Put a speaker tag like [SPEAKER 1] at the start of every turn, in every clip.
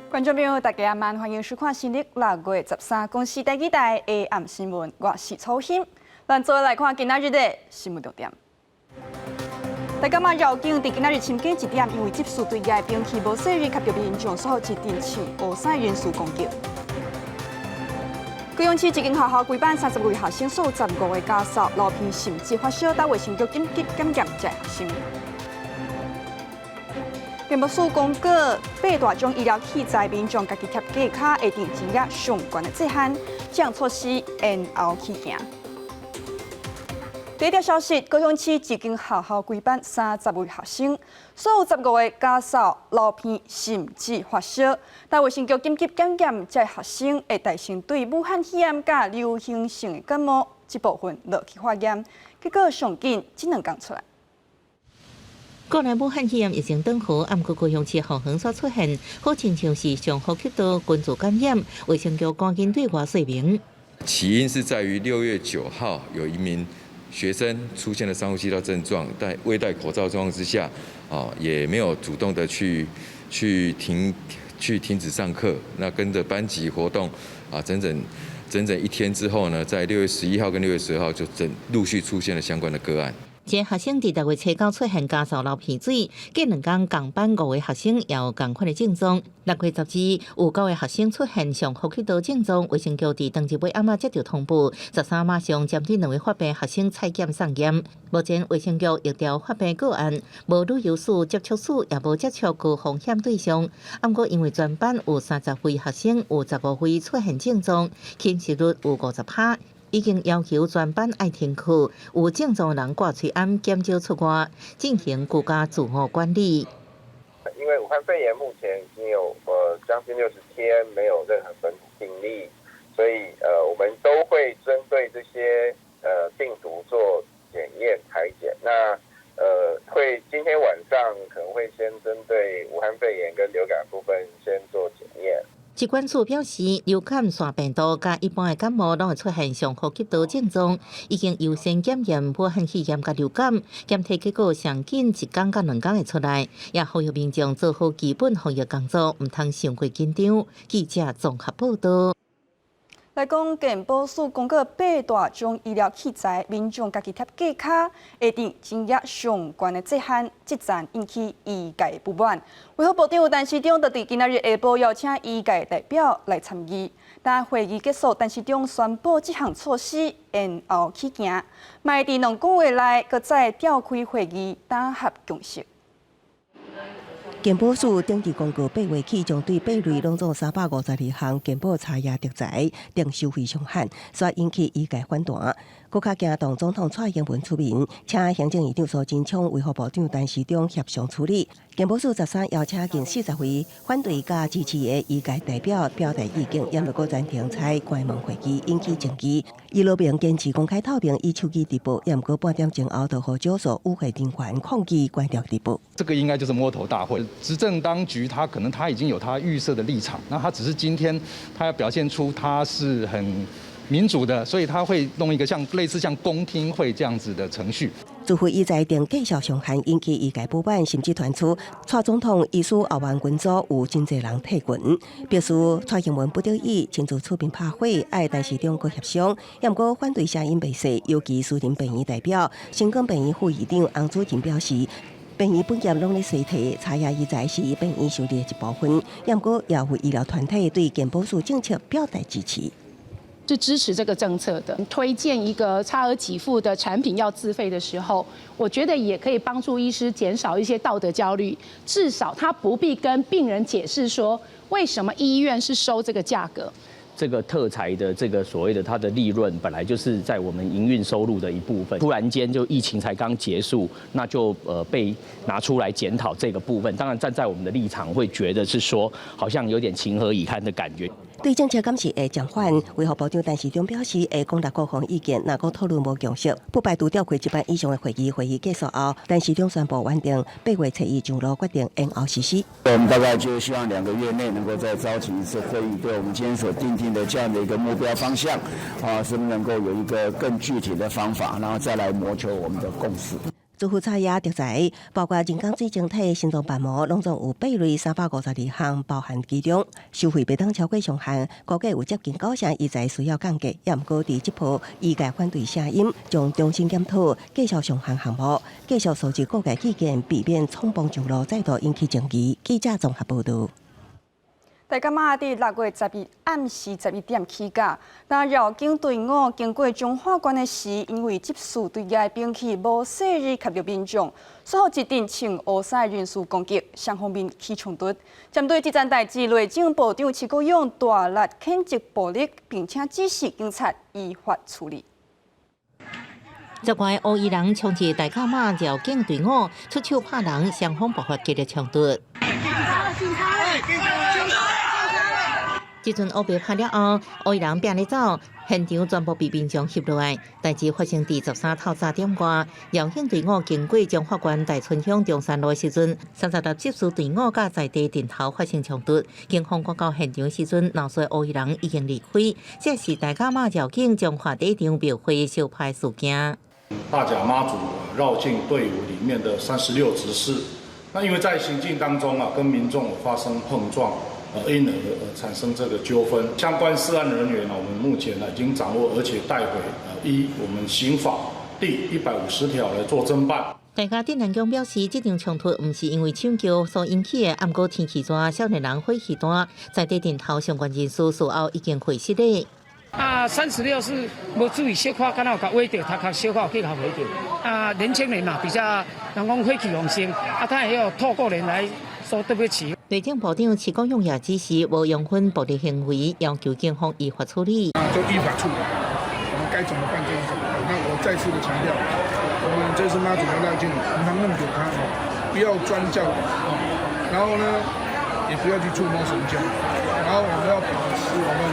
[SPEAKER 1] 觀眾朋友，大家晚歡迎收看新曆6月13公視第二台下暗新聞，我是楚欣。咱做來看今仔日的新聞重點。大家嘛繞境佇今仔日深更1點，因為執事對外兵器無細膩，及著民眾所一陣穿烏衫人士攻擊。高雄市一間學校規班30位學生，數15個咳嗽、流鼻，甚至發燒，到衛生局緊急檢驗這學生。健保署公告，八大種醫療器材民眾家己貼價卡，會定增加上懸的稅項，這項措施延後起行。第一條消息，高雄市一間學校規班30位學生，所有15個咳嗽、流鼻，甚至發燒，但衛生局緊急檢驗這學生會帶先對武漢肺炎佮流行性的感冒這部分落去化驗，結果上緊這兩工出來。
[SPEAKER 2] 國內武漢肺炎疫情當好，毋過高雄市學校煞出現，好親像是上呼吸道群聚感染，衛生局趕緊對外說明。
[SPEAKER 3] 起因是在於6月9號，有一名學生出現了上呼吸道症狀，但未戴口罩狀況之下，啊，也沒有主動的去停止上課，那跟着班級活動，啊，整整整整一天之後呢，在6月11號跟6月12號就整陸續出現了相關的個案。
[SPEAKER 2] 這學生佇6月初9出現咳嗽、流鼻水，過兩工仝班五個學生也有仝款的症狀。6月12有九個學生出現上呼吸道症狀，衛生局佇當日尾暗仔接到通報，13馬上針對兩位發病學生採檢送驗。目前衛生局疫調發病個案，無旅遊史、接觸史，也無接觸高風險對象。毋過因為全班有30位學生，有15位出現症狀，檢測率有50%。已經要求全班愛停課，有症狀人掛喙罨，減少出外，進行居家自我管理。
[SPEAKER 4] 因為武漢肺炎目前已經有將近60天沒有任何本土病例，所以我們都會針對這些病毒做檢驗採檢。那會今天晚上可能會先針對武漢肺炎跟流感部分先做檢驗。
[SPEAKER 2] 疾管署表示，流感腺病毒佮一般的感冒攏會出現上呼吸道症狀，已經優先檢驗武漢肺炎佮流感，檢體結果上緊一工到兩工會出來，也呼籲民眾做好基本防疫工作，毋通傷過緊張。記者綜合報道。
[SPEAKER 1] 來講，健保署公告八大種醫療器材，民眾家己貼價卡，會定增加上懸的稅項，這陣引起醫界不滿。衛福部長陳時中就佇今仔日下晡邀請醫界代表來參與，但會議結束，陳時中宣布這項措施延後起行，嘛會佇2個月內閣再召開會議，打合共識。
[SPEAKER 5] 健保署頂日公告，8月起將對八類攏總352項健保查驗特材定收費上限，煞引起醫界反彈。閣較驚動總統蔡英文出面，請行政院長蘇貞昌、衛福部長陳時中協商處理。健保署13邀請近40位反對佮支持的醫界代表表達意見，也毋過全程採關門會議，引起爭議。伊羅明堅持公開透明，以手機直播，也毋過半點鐘後就予少數與會人員抗議關掉直播。
[SPEAKER 6] 這個應該就是摸頭大會。執政當局他可能他已經有他預設的立場，那他只是今天他要表現出他是很民主的，所以他會弄一個像類似像公聽會這樣子的程序。
[SPEAKER 5] 自費醫材定價上限引起醫界不滿，甚至傳出蔡總統醫師後援群組有真濟人退群，表示蔡英文不得已親自出面拍火，愛陳時中閣協商。也毋過反對聲音袂細，尤其私人病院代表、新港病院副院長洪主任表示，病院本業攏咧衰退，查驗醫材是病院收入的一部分。也毋過也有醫療團體對健保署政策表達支持。
[SPEAKER 7] 是支持這個政策的，推薦一個差額給付的產品要自費的時候，我覺得也可以幫助醫師減少一些道德焦慮，至少他不必跟病人解釋說為什麼醫院是收這個價格。
[SPEAKER 8] 這個特材的這個所謂的它的利潤本來就是在我們營運收入的一部分，突然間就疫情才剛結束，那就被拿出來檢討這個部分。當然站在我們的立場會覺得是說，好像有點情何以堪的感覺。
[SPEAKER 5] 對政策敢是會暫緩，衛福部長陳時中表示會廣納各方意見，若講討論無共識，不排除召開一般以上的會議。會議結束後，陳時中宣布原定8月初1上路，決定延後實施。
[SPEAKER 9] 我們大概就希望2個月內能夠再召集一次會議，對我們今天所訂定的這樣的一個目標方向，啊，是不是能夠有一個更具體的方法，然後再來謀求我們的共識。
[SPEAKER 5] 自費查驗著知，包括人工水晶體、心臟瓣膜，攏總有八類352項包含其中。收費袂當超過上限，估計有接近九成醫材需要降價。也毋過佇這波醫界反對聲音，將重新檢討繼續上限項目，繼續收集各界意見，避免衝鋒上路再度引起爭議。記者綜合報導。
[SPEAKER 1] 大甲媽佇6月12暗時11點起駕，但繞境隊伍經過彰化縣的時，因為執事隊的兵器無細膩及著民眾，隨後一陣穿烏衫人士攻擊，雙方面起衝突。針對這件代誌，內政部長徐國勇大力譴責暴力，並且指示警察依法處理。
[SPEAKER 2] 十外烏衣人衝入大甲媽繞境隊伍，出手拍人，雙方爆發激烈衝突。這陣烏白拍了後，烏衣人拚咧走，現場全部被民眾翕落來。代誌發生佇13透早點外，繞境隊伍經過彰化縣大村鄉中山路的時陣，36執事隊伍佮在地陣頭發生衝突。警方趕到現場時陣，鬧事烏衣人已經離開。這是大甲媽繞境彰化第一場廟會相拍事件。
[SPEAKER 10] 大甲媽祖繞境隊伍裡面的36執事，那因為在行進當中啊，跟民眾發生碰撞。因而產生這個糾紛，相關涉案人員呢，我們目前呢已經掌握，而且帶回依我們刑法第150條來做偵辦。
[SPEAKER 2] 大甲鎮瀾宮表示，這場衝突毋是因為搶轎所引起的，毋過天氣熱，少年人火氣大，在地陣頭相關人士事後已經會失禮。
[SPEAKER 11] 啊，36是無注意，小可敢若有共崴著，頭殼小可有去共崴著。啊，年輕人嘛，比較人講血氣方剛，啊，他也要透過人來說對不起。
[SPEAKER 2] 內政部長徐國勇也指示無容忍暴力行為，要求警方依法處理。
[SPEAKER 12] 啊，就依法處理，我們該怎麼辦就是怎麼辦。那我再次的強調，我們這次媽祖的繞境，毋通弄著他哦，不要鑽轎哦，然後呢，也不要去觸摸神轎，然後我們要保持我們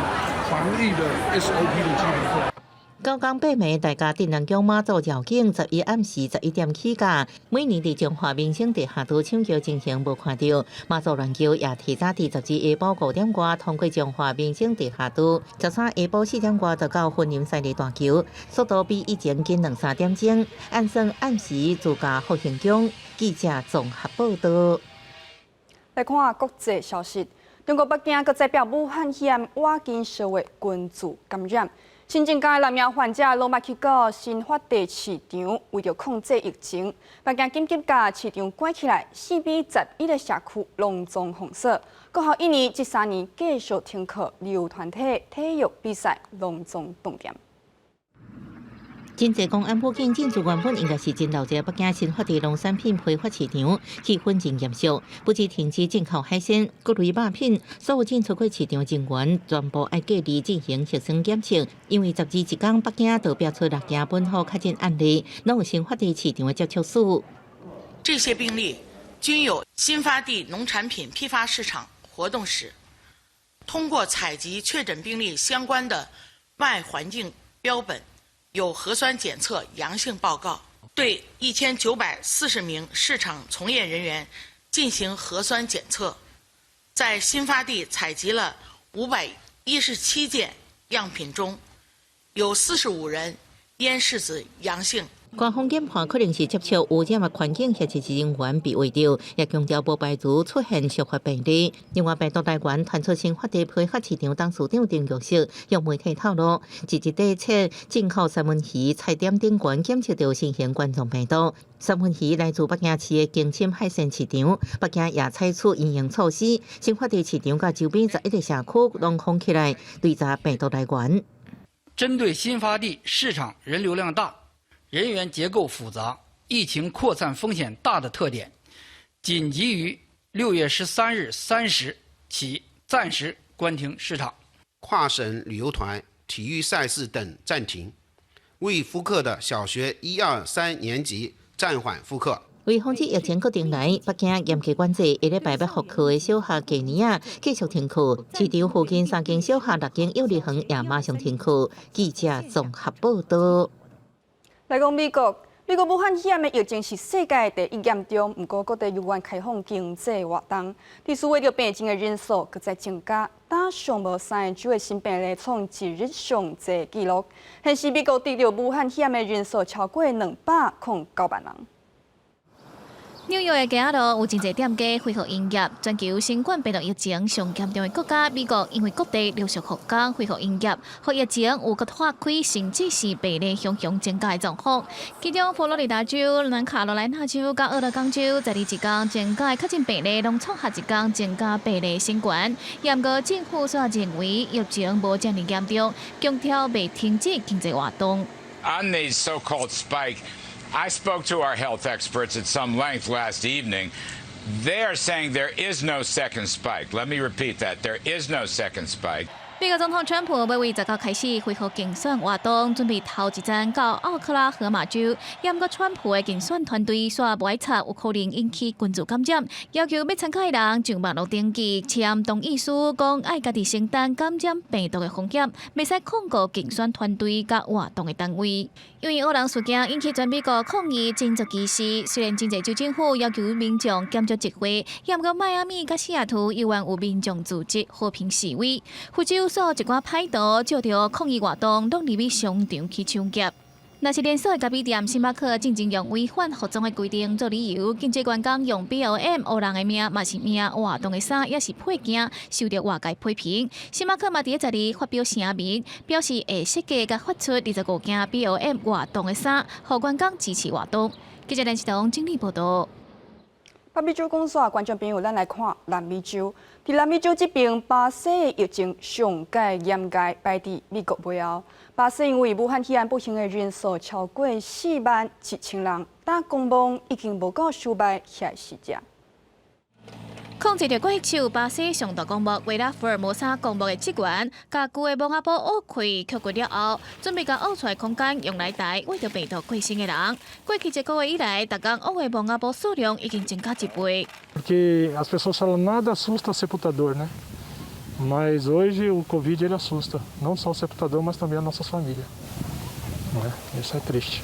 [SPEAKER 12] 防疫的 SOP 的基本做。
[SPEAKER 2] 九工八暝，大甲鎮瀾宮媽祖繞境11暗時11點起駕。每年佇彰化民生地下道搶轎情形無看著，媽祖鸞轎也提早佇12下晡5點外通過彰化民生地下道，13下晡4點外就到雲林三里大橋，速度比以前緊兩三點鐘。按算暗時駐駕復興宮。記者綜合報導。
[SPEAKER 1] 來看國際消息，中國北京閣再爆武漢肺炎瓦金社會群聚感染。新增加六名患者攏捌去到新發地市場，為著控制疫情，北京緊急共市場關起來，4比11個社區攏總封鎖。國校一年這3年繼續停課，旅遊團體、體育比賽攏總斷電。
[SPEAKER 2] 真濟公安輔警進駐，原本應該是真鬧熱，北京新發地農產品批發市場氣氛真嚴肅，不止停止進口海鮮、各類肉品，所有進出過市場人員全部愛隔離進行核酸檢測。因為12一工北京就爆出六件本土確診案例，攏有新發地市場的接觸史。
[SPEAKER 13] 這些病例均有新發地農產品批發市場活動史，通過採集確診病例相關的外環境標本。有核酸檢測陽性報告，對1940名市場從業人員進行核酸檢測，在新發地採集了517件樣品中，有45人咽拭子陽性。
[SPEAKER 2] 官方研判可能是接觸污染的環境，或者是人員被餵著，也強調無排除出現續發病例。另外，病毒來源傳出新發地批發市場董事長丁玉石向媒體透露，一日底測進口三文魚菜點頂懸檢測著新型冠狀病毒。三文魚來自北京市的京欽海鮮市場，北京也採取因應措施，新發地市場佮周邊11個社區攏封起來，追查病毒來源。
[SPEAKER 14] 針對新發地市場人流量大、人員結構複雜、疫情擴散風險大的特點，緊急於6月13日3時起暫時關停市場、
[SPEAKER 15] 跨省旅遊團、體育賽事等暫停，未復課的小學一二三年級暫緩復課。
[SPEAKER 2] 為防止疫情閣重來，北京嚴格管制，下禮拜欲復課的小學低年仔繼續停課，市場附近三間小學、六間幼兒園也馬上停課。記者綜合報導。
[SPEAKER 1] 來講美國，美國武漢肺炎的疫情是世界第一嚴重，毋過各地猶原開放經濟活動，致使著病情的人數閣再增加，單上無三個州的新病例創一日上濟紀錄，顯示美國得著武漢肺炎的人數超過209萬人。
[SPEAKER 16] 紐約的街仔路有真濟店家恢復營業。全球新冠病毒疫情上嚴重的國家美國，因為各地陸續復工恢復營業，予疫情有閣拖開，甚至是病例雄雄增加的狀況。其中佛羅里達州、南卡羅來納州佮俄勒岡州，在這一工增加的確診病例，攏創下一工增加病例新高。毋過政府煞認為疫情無遮爾嚴重，強調袂停止經濟活動。
[SPEAKER 17] On the so-called spike, I spoke to our health experts at some length last evening. They are saying there is no second spike. Let me repeat that. There is no second spike.
[SPEAKER 16] 美國總統川普欲對19開始恢復競選活動，準備頭一站到奧克拉荷馬州。毋過川普的競選團隊煞揣測有可能引起群聚感染，要求欲參加的人上網路登記簽同意書，講愛家己承擔感染病毒的風險，袂使控告競選團隊佮活動的單位。因為烏人事件引起全美國抗議種族歧視，雖然真濟州政府要求民眾減少集會，毋過邁阿密佮西雅圖猶原有民眾組織和平示威。佛州所有一寡歹徒藉著抗議活動，攏入去商場去搶劫。若是連鎖的咖啡店星巴克進前用違反服裝的規定做理由，禁止員工用 BLM 烏人的命嘛是命活動的衫，抑是配件，受著外界批評。星巴克嘛佇12發表聲明，表示會設計佮發出25件 BLM 活動的衫，予員工支持活動。記者連視東整理報道。
[SPEAKER 1] 北美洲講煞，觀眾朋友，咱來看南美洲。佇南美洲這邊，巴西的疫情上蓋嚴重，排佇美國尾後。巴西因為武漢肺炎不幸的人數超過4萬1千人，但公墓已經無夠收埋遐死者。
[SPEAKER 16] 控制著怪手，巴西上大公墓維拉福爾摩沙公墓的職員，共舊的墓仔布挖開，抾骨了後，準備共挖出來空間用來埋穢著病毒過身的人。過去一個月以來，逐工挖的墓仔布數量已經增加一倍。
[SPEAKER 18] Porque as pessoas falam nada assusta sepultador, né? Mas hoje o Covid ele assusta, não só o sepultador, mas também as nossas famílias. Né? Isso é triste,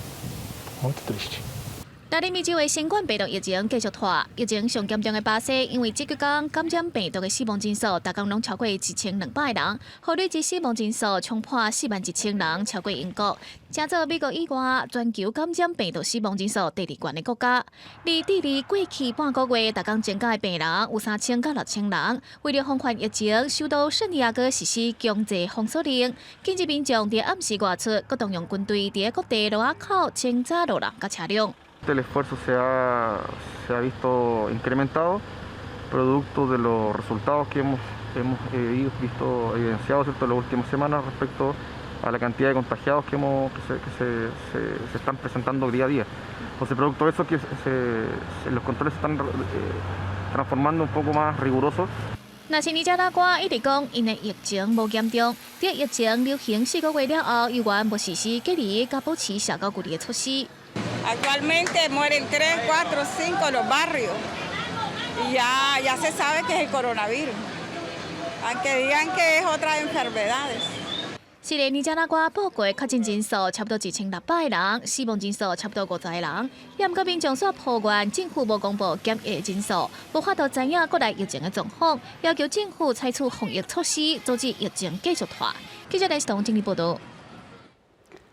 [SPEAKER 18] muito triste.
[SPEAKER 16] 拉丁美洲的新冠病毒疫情繼續拖，疫情上嚴重的巴西，因為這幾工感染病毒的死亡人數，逐工攏超過1200人，予累計死亡人數衝破4萬1千人，超過英國，成做美國以外全球感染病毒死亡人數第二懸的國家。而智利過去半個月，逐工增加的病人有3000到6000人。為了防範疫情，首都聖地亞哥實施強制封鎖令，禁止民眾佇暗時外出，閣動用軍隊佇各地路仔口清查路人佮車輛。
[SPEAKER 19] El esfuerzo se ha visto incrementado producto de los resultados que hemos visto evidenciados, ¿cierto?, en las últimas semanas respecto a la cantidad de contagiados que se están presentando día a día. Entonces, producto de eso que los controles se están transformando un poco más rigurosos.
[SPEAKER 16] 若是尼加拉瓜一直講，𪜶的疫情無嚴重，佇疫情流行4個月了後，猶原無實施隔離佮保持社交距離的措施。
[SPEAKER 20] Actualmente mueren 3, 4, 5 en los barrios y ya, ya se sabe que es el coronavirus, aunque digan que es otras enfermedades.
[SPEAKER 16] 是咧，尼加拉瓜報告確診人數差不多1600人，死亡人數差不多50人。毋過民眾煞抱怨政府無公布檢疫人數，無法度知影國內疫情的狀況，要求政府採取防疫措施，阻止疫情繼續拖。記者連視東整理報道。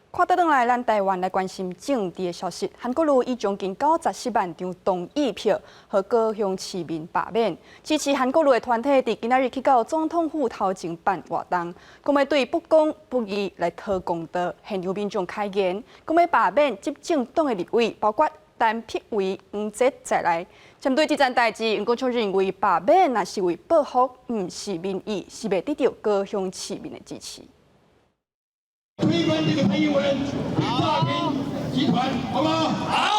[SPEAKER 1] 看倒轉來，咱台灣來關心政治的消息。韓國瑜以將近94萬張同意票，予高雄市民罷免。支持韓國瑜的團體佇今仔日去到總統府頭前辦活動，講欲對不公不義來討公道。現場民眾開言，講欲罷免執政黨的立委，包括陳柏惟、黃捷在內。針對這件代誌，黃國昌認為罷免若是為報復，毋是民意，是袂得著高雄市民的支持。
[SPEAKER 21] 推翻這個蔡英文詐騙集團，好不好？好。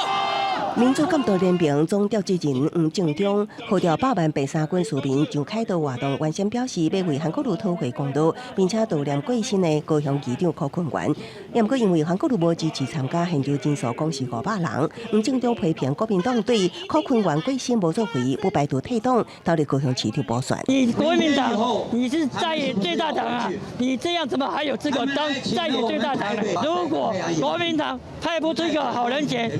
[SPEAKER 5] 民主監督聯盟總召集人黃政中號召百萬白衫軍市民上凱道活動，原先表示欲為韓國瑜討回公道，並且悼念過身的高雄市長柯坤元。毋過因為韓國瑜無支持參加，現場人數講是500人。黃政中批評國民黨對柯坤元過身無作為，不排除退黨，投入高雄市長補選。
[SPEAKER 11] 你國民黨，你是在野最大黨啊！你這樣怎麼還有資格當在野最大黨呢？如果國民黨派不出一個好人選，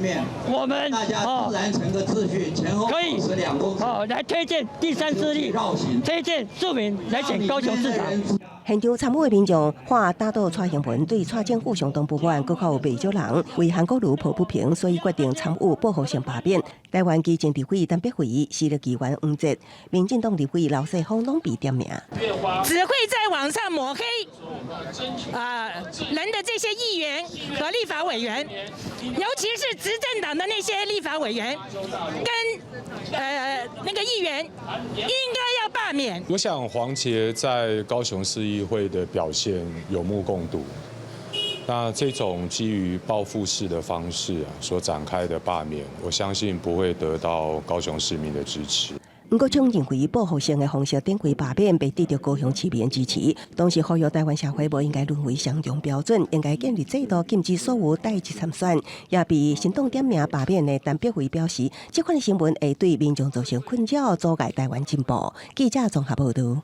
[SPEAKER 11] 我們哦可以哦來推薦第三勢力，推薦庶民來選高雄市長。
[SPEAKER 5] 現場參與的民眾喊打倒蔡英文，對蔡政府相當不滿，閣較有袂少人為韓國瑜抱不平，所以決定參與報復性罷免。台灣基進立委陳碧惠、時力議員黃捷、民進黨立委劉世鋒攏被點名。
[SPEAKER 3] 只會在網上抹黑啊人的這些議員和立法委員，尤其是執政黨的那些立法委員跟那個議員，應該要罷免。
[SPEAKER 22] 我想黃捷在高雄市議會的表現有目共睹，那這種基於報復式的方式啊所展開的罷免，我相信不會得到高雄市民的支持。
[SPEAKER 5] 毋過，這種認為報復性的方式展開罷免，袂得著高雄市民支持。同時呼籲台灣社會無應該淪為雙重標準，應該建立制度禁止所有帶職參選。也被行動點名罷免的陳碧惠表示，這款新聞會對民眾造成困擾，阻礙台灣進步。記者綜合報導。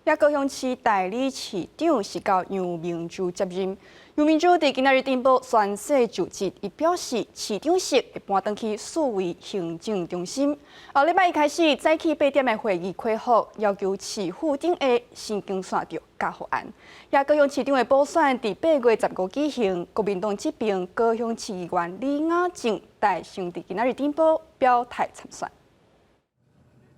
[SPEAKER 1] 也高雄市代理市長是交楊明珠接任。楊明珠佇今仔日頂晡宣誓就職，伊表示市長室會搬轉去四維行政中心。後禮拜一開始早起8點的會議開復，要求市府頂下神經線著加予按。也高雄市長的補選佇8月15舉行，國民黨這邊高雄市議員李雅靜帶先佇今仔日頂晡表態參選。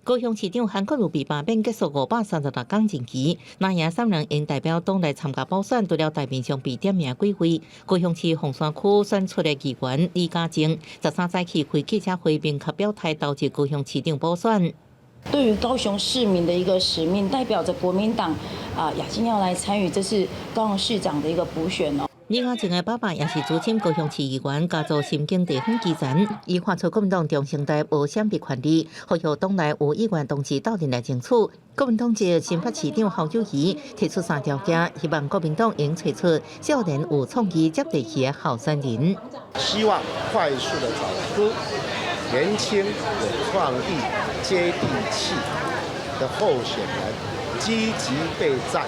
[SPEAKER 2] 高雄市長韓國瑜被罷免結束536天任期，藍營三人應代表黨來參加補選，除了台面上被點名幾位，高雄市鳳山區選出的議員李嘉靜，13早起開記者會，明確表態投入高雄市長補選。
[SPEAKER 23] 對於高雄市民的一個使命，代表着國民黨啊，雅靜要來參與這次高雄市長的一個補選哦。
[SPEAKER 2] 李雅靜的爸爸也是資深高雄市議員，家族深耕地方基層，伊喊出國民黨中生代無閃避權利，呼籲黨內有意願同志鬥陣來爭取。國民黨籍新北市長侯友宜提出三條件，希望國民黨應揣出少年有創意、接地氣的候選人。
[SPEAKER 24] 希望快速的找出年輕有創意、接地氣的候選人，積極備戰，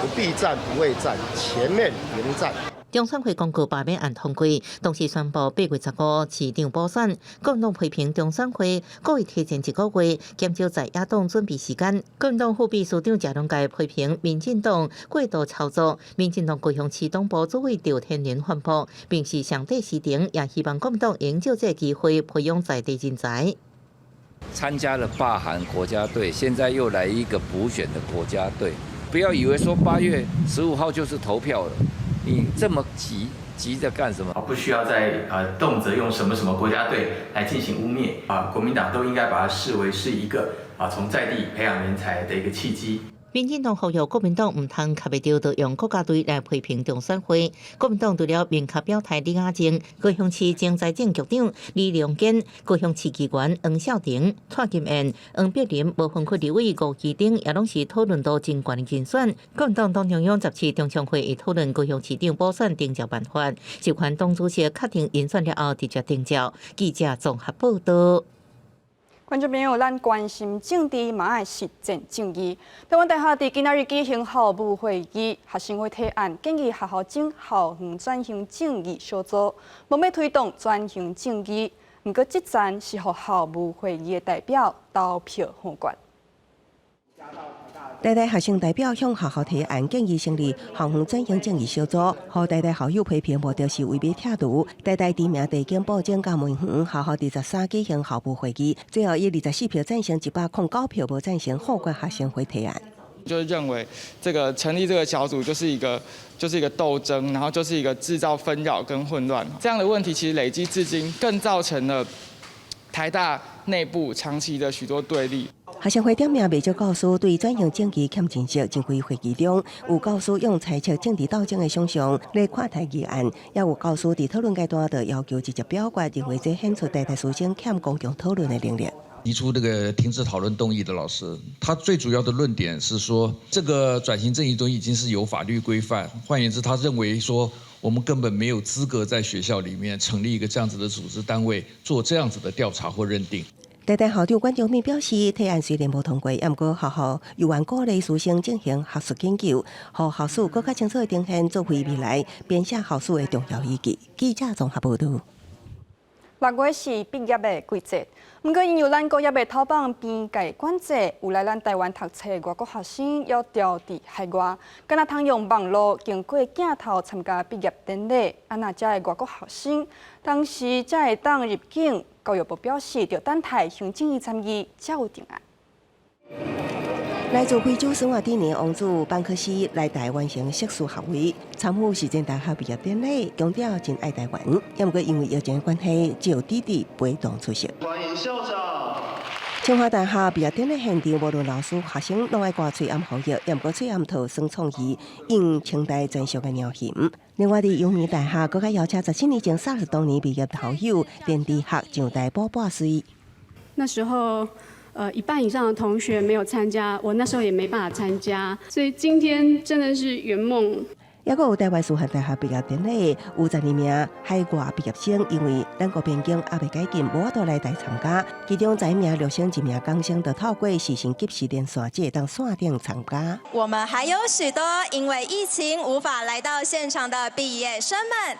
[SPEAKER 24] 不避戰不畏戰，全面迎戰。
[SPEAKER 2] 中選會公告罷免案通過，同時宣布8月15市長補選。國民黨批評中選會故意提前一個月，減少在野黨準備時間。國民黨副秘書長謝龍介批評民進黨過度操作。民進黨高雄市黨部主委趙天麟反駁，並是上帝時程，也希望國民黨應藉這個機會培養在地人才。
[SPEAKER 25] 參加了罷韓國家隊，現在又來一個補選的國家隊，不要以為說8月15號就是投票了。你這麼急，急着幹什麼？
[SPEAKER 26] 不需要再動輒用什麼什麼國家隊來進行污衊啊！國民黨都應該把它視為是一個啊從在地培養人才的一個契機。
[SPEAKER 2] 民進黨呼籲國民黨毋通卡袂著，就用國家隊來批評中選會。國民黨除了明確表態李雅靜、高雄市前財政局長李良堅、高雄市議員黃孝婷、蔡金燕、黃碧林、無分區立委吳其等，也攏是討論度真懸的人選。國民黨黨中央17中常會會討論高雄市長補選徵召辦法，授權黨主席確定人選了後，直接徵召。記者綜合報導。
[SPEAKER 1] 觀眾朋友，咱關心政治，嘛愛實踐正義。台灣大學佇今仔日舉行校務會議，學生會提案建議學校整校園轉型正義小組，欲欲推動轉型正義。毋過，這層是予校務會議的代表投票否決。
[SPEAKER 5] 台大學生代表向學校提案建議成立校園轉型正義小組，予台大校友批評目的是為欲拆除。台大知名地景布景佮梅園，學校佇13舉行校務會議，最後以24票贊成，109票無贊成，否決學生會提案。
[SPEAKER 27] 就是認為這個成立這個小組就是一個鬥爭，然後就是一個製造紛擾跟混亂。這樣的問題其實累積至今，更造成了台大內部長期的許多對立。
[SPEAKER 5] 學生會點名袂少教師對轉型正義欠認識，前回會議中有教師用猜測政治鬥爭的想象來看待議案，也有教師佇討論階段就要求直接表決，認為這顯出台大師生欠公共討論的能力。
[SPEAKER 28] 提出這個停止討論動議的老師，他最主要的論點是說，這個轉型正義都已經是有法律規範，換言之，他認為說我們根本沒有資格在學校裡面成立一個這樣子的組織單位，做這樣子的調查或認定。
[SPEAKER 5] 台大校長管中閔表示，提案雖然無通過，毋過學校有願鼓勵師生進行學術研究，予校史閣較清楚的呈現，作為未來編寫校史的重要依據。記者綜合報導。
[SPEAKER 1] 6月是畢業的季節，毋過因為咱國猶未透放邊界管制，有來咱台灣讀冊的外國學生猶牢佇海外，敢若通用網路經過鏡頭參加畢業典禮。啊，若遮的外國學生當時才會當入境。教育部表示，著等待行政院參議才有定案。
[SPEAKER 5] 來自非洲史瓦帝尼王子班克西來台完成碩士學位，參與實踐大學畢業典禮，強調真愛台灣。猶毋過因為疫情的關係，只有弟弟陪同出席。
[SPEAKER 4] 歡迎校長。
[SPEAKER 5] 清華大學畢業典禮現場，無論老師、學生，攏愛掛喙罨防疫，猶毋過喙罨套耍創意，用清台專屬的鳥形。另外，佇陽明大學，閣較邀請17年前 SARS 當年畢業校友，連知學上台補播穗。
[SPEAKER 6] 那時候，一半以上的同學沒有參加，我那時候也沒辦法參加，所以今天真的是圓夢。
[SPEAKER 5] 猶閣有台灣師範大學畢業典禮，有12名海外畢業生，因為咱國邊境猶未解禁，無法度來台參加。其中11名陸生，一名港生，就透過視訊即時連線，才會當線頂參加。
[SPEAKER 7] 我們還有許多因為疫情無法來到現場的畢業生們，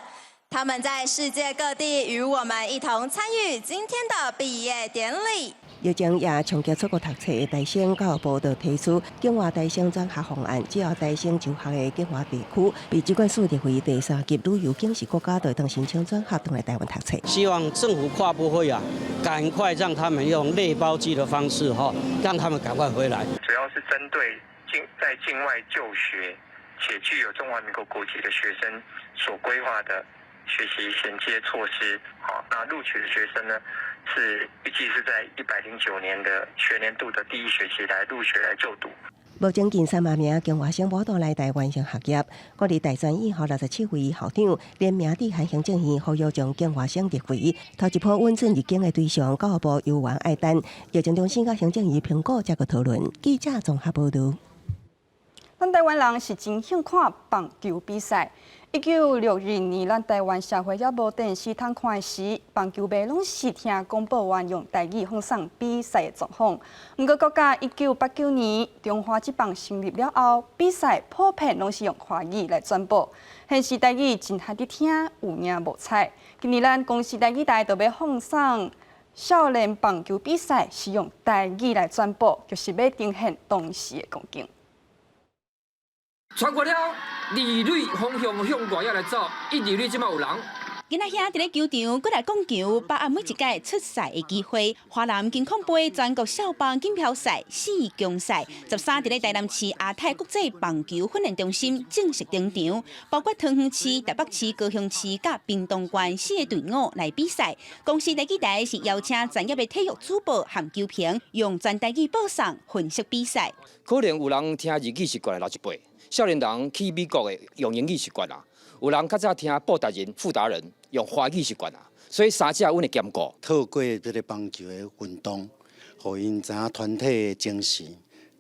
[SPEAKER 7] 他們在世界各地與我們一同參與今天的畢業典禮。
[SPEAKER 5] 疫情也衝擊出國讀冊的台生，教育部就提出境外台生轉學方案，只要台生就學的境外地區被疾管署列為第三級旅遊警示國家，就會當申請轉學轉來台灣讀冊。
[SPEAKER 8] 希望政府跨部會啊，趕快讓他們用類包機的方式，哈，讓他們趕快回來。
[SPEAKER 9] 主要是針對境在境外就學且具有中華民國國籍的學生所規劃的學習銜接措施。好，那錄取的學生呢，是預計是在109年的學年度的第一學期來入學來就讀。
[SPEAKER 5] 目前近3萬名境外生無法度來台完成學業，國立大專院校67位校長聯名致函行政院，呼籲將境外生列為頭一波允准入境的對象。教育部猶原愛等疫情中心佮行政院評估，才閣討論。記者綜合報導。
[SPEAKER 1] 咱台灣人是真興看棒球比賽。1962年，咱台灣社會猶無電視通看時，棒球迷攏是聽廣播員用台語放送比賽的狀況。毋過，閣到1989年，中華職棒成立了後，比賽普遍攏是用華語來轉播，現時台語真罕佇聽，有影無彩。今年咱公視台語台就欲放送少年棒球比賽，是用台語來轉播，就是欲呈現當時的光景。
[SPEAKER 10] 穿過了二壘方向向外野來走，一二壘這馬有人。
[SPEAKER 12] 囡仔兄佇咧球場，閣來講球，把握每一屆出賽的機會。華南金礦杯全國少棒錦標賽四強賽，13佇咧台南市亞太國際棒球訓練中心正式登場，包括桃園市、台北市、高雄市佮屏東縣四个隊伍來比賽。公視台語台是邀請專業的體育主播和球評，用全台語播送分析比賽。
[SPEAKER 13] 可能有人聽日語習慣的老一輩，少年人去美國的用英語習慣啦，有人較早聽布達人、富達人用華語習慣啦，所以三者阮會兼顧。
[SPEAKER 29] 透過這个棒球的運動，予𪜶知影團體的精神，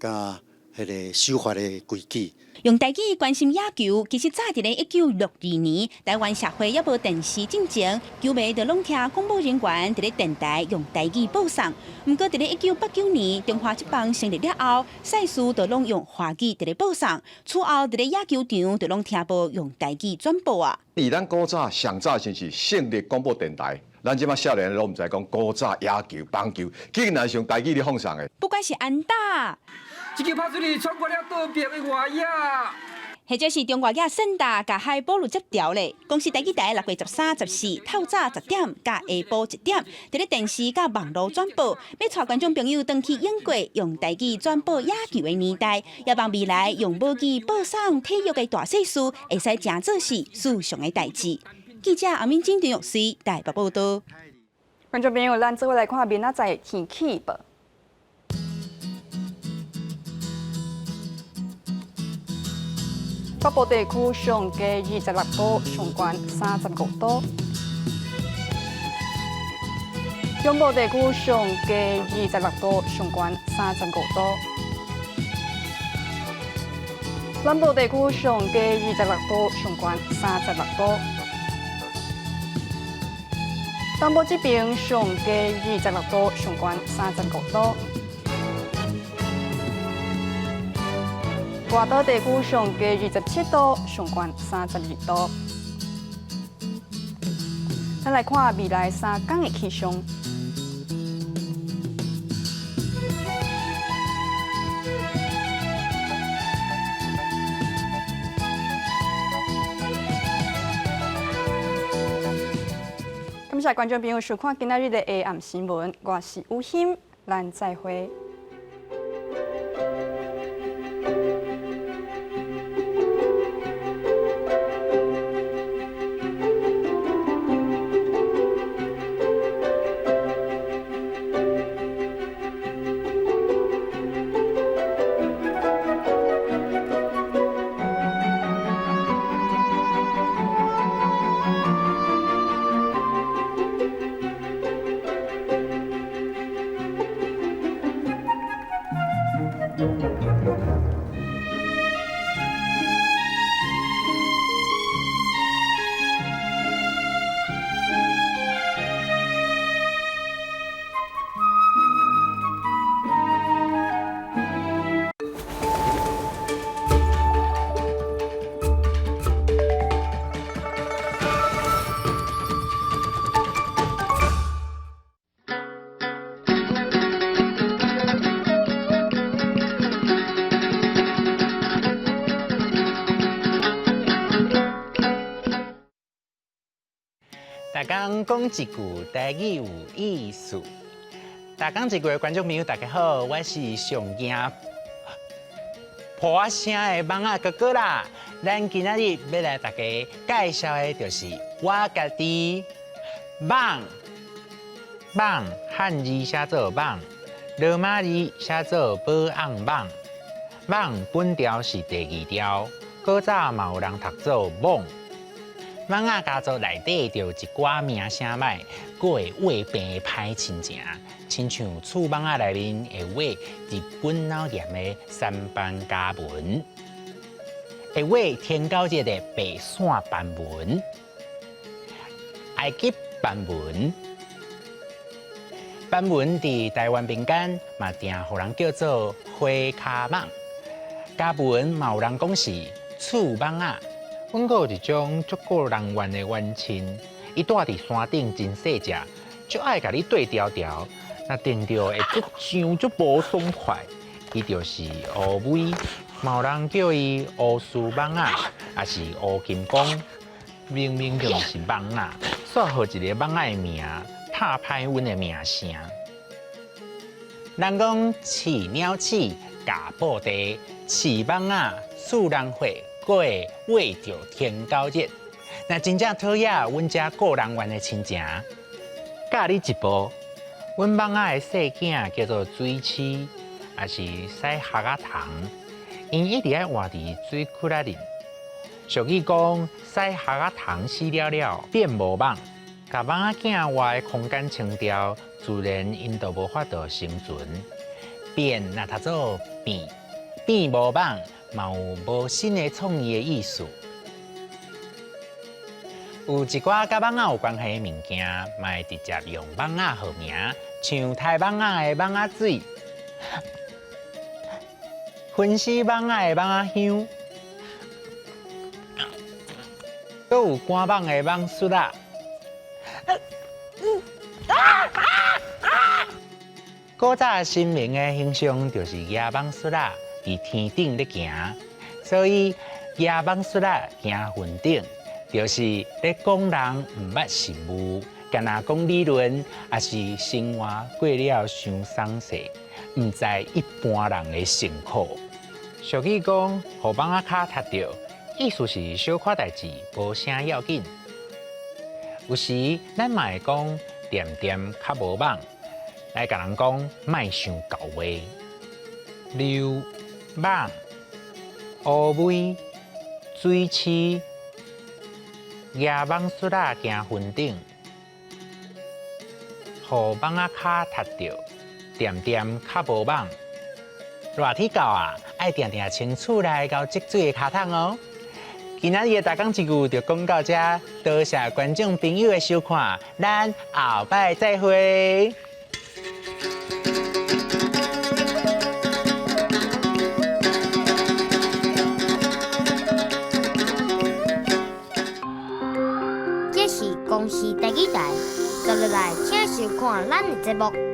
[SPEAKER 29] 佮彼个守法的規矩。
[SPEAKER 12] 用台語關心野球，其實早佇咧1962年，台灣社會猶無電視進前，球迷就攏聽廣播人員佇咧電台用台語播送。毋過佇咧1989年，中華職棒成立了後，賽事就攏用華語佇咧播送，此後佇咧野球場就攏聽無用台語轉播啊。
[SPEAKER 30] 佇咱古早上早時是省立廣播電台，咱這馬少年攏毋知講古早野球、棒球，竟然是用台語咧放送的。
[SPEAKER 12] 不管是安打，
[SPEAKER 10] 這球拍出去，穿過了倒壁的外野，
[SPEAKER 12] 或者是中外野勝打，共海保路接掉咧。公視台語台6月13、14透早10點，佮下晡1點，佇咧電視佮網路轉播，欲帶觀眾朋友轉去英國用台語轉播野球的年代，也望未來用母語播送體育的大賽事，會使誠做是時尚的代誌。記者阿敏金、陳玉水台北報導。
[SPEAKER 1] 觀眾朋友，咱做伙來看明仔載天氣報。北部地區上低26度，上懸35度。中部地區上低26度，上懸35度。南部地區上低26度，上懸36度。東部這邊上低26度，上懸35度。外島地區上低27度，上懸32度。咱咱來看未來三工的氣象。感謝觀眾朋友收看今仔日的下暗新聞，我是吳欣，咱再會。
[SPEAKER 4] 逐工講一句台語有意思。逐工一句的觀眾朋友，大家好，我是上驚破聲的蠓仔哥哥啦。咱今仔日欲來大家介紹的，就是我家己蠓。蠓漢字寫做蠓，羅馬字寫做保甕蠓。蠓本調是第二調，古早嘛有人讀做蠓。蠓仔家族內底就有一寡名聲䆀，閣會畫病的歹親情，親像刺蠓仔內面會畫日本腦炎的三斑家紋，會畫天狗節的白線斑紋，埃及斑紋。斑紋佇台灣民間嘛，定予人叫做花跤蠓。家紋嘛有人講是刺蠓仔。阮閣有一種足顧人怨的冤親，伊蹛佇山頂真細隻，足愛共你對調調，若定著會足傷足無爽快。伊就是烏龜，嘛有人叫伊烏鬚蠓仔，抑是烏金剛，明明就毋是蠓仔，煞予一個蠓仔的名，拍歹阮的名聲。人講飼鳥鼠，咬布袋，飼蠓仔，使人血。閣會畫著天狗日，若真正討厭阮遮顧人怨的親情，教你一步，阮蠓仔的細囝叫做水鼠，抑是屎礐仔蟲，𪜶一直愛活佇水窟仔裡。俗語講，屎礐仔蟲死了了變無蠓，共蠓仔囝活的空間清掉，自然𪜶就無法度生存。變若讀做變，變無蠓。嘛有無新的創意的意思。有一寡佮蠓仔有關係的物件，嘛會直接用蠓仔號名，像刣蠓仔的蠓仔水，熏死蠓仔的蠓仔香，閣有趕蠓的蠓術仔。古早神明的形象就是舉蠓術仔。佇天頂咧行，所以舉蠓術仔行雲頂，就是咧講人毋捌實務，干焦講理論，抑是生活過了傷鬆勢，毋知一般人的辛苦。俗語講，予蠓仔跤踢著，意思是小可代誌，無啥要緊。有時咱嘛會講，恬恬較無蠓，來共人講莫傷厚話。溜。蠓、烏龜、水鼠、舉蠓術仔行雲頂，予蠓仔跤踢著，恬恬較無蠓。熱天到啊，愛定定清厝內𠢕積水的跤桶哦。今仔日的逐工一句就講到這，多謝觀眾朋友的收看，咱後擺再會。
[SPEAKER 11] 這是公視台語台。
[SPEAKER 3] 咱的節目。